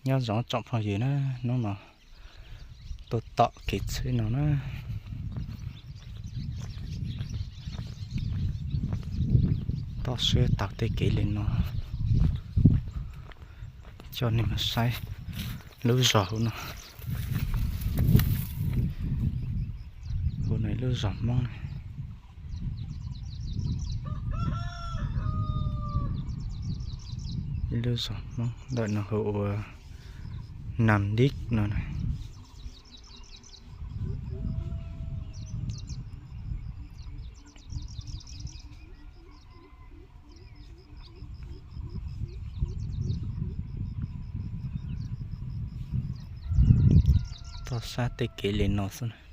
Nyob zoo tsoom phooj ywg na, hnub no tuaj tom kev tsheb no na, toj siab taug tej kev li no, coj nej mus saib lub zos hauv no. Hauv no lub zos Hmoob, ib lub zos Hmoob ntawm no hu ua Nam Dik no. Toj sab tej kev li no xwb.